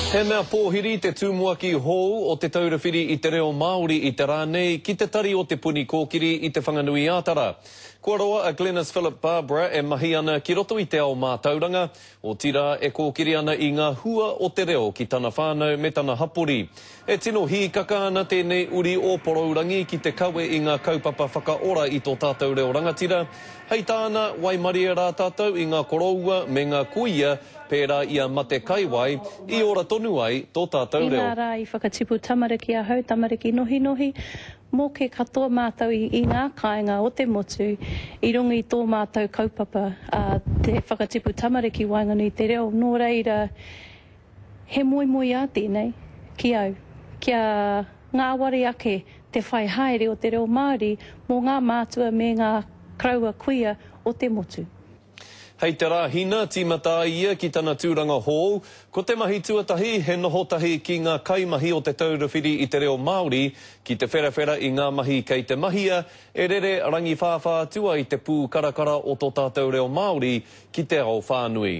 He mea pōhiri te tumuaki hou o Te Taura Whiri i te Reo Māori i te rā nei ki te tari o Te Puni Kōkiri i Te Whanganui-ā-Tara. Kua roa a Glenis Philip-Barbara e mahi ana ki roto i te ao mātauranga, otirā e kōkiri ana i ngā hua o te reo ki tana whānau me tana hapori. E tino hīkaka ana tēnei uri o Porourangi ki te kawe i ngā kaupapa whakaora i tō tātou reo rangatira. Hei tāna, waimarie rā tātou i ngā koroua me ngā kuia pērā i a Mate Kaiwai, i ora tonu ai tō tātou reo. Inā rā i whakatipu tamariki ahau, tamariki nohinohi, moke katoa mātou i ngā kāinga o te motu i runga i tō mātou kaupapa, ā, te whakatipu tamariki waenganui i te reo, nō reira, He moemoeā tēnei ki au, kia ngāwari ake te whai haere o te reo Māori mō ngā mātua me ngā karaua kuia o te motu. Hei te Rāhina, tīmata ai ia ki tana tūranga hou. Ko te mahi tuatahi, he noho tahi ki ngā kaimahi o Te Taura Whiri i te Reo Māori ki te wherawhera i ngā mahi kei te mahia, e rere rangiwhāwhā atu ai te pūkarakara o tō tātou reo Māori ki te ao whānui.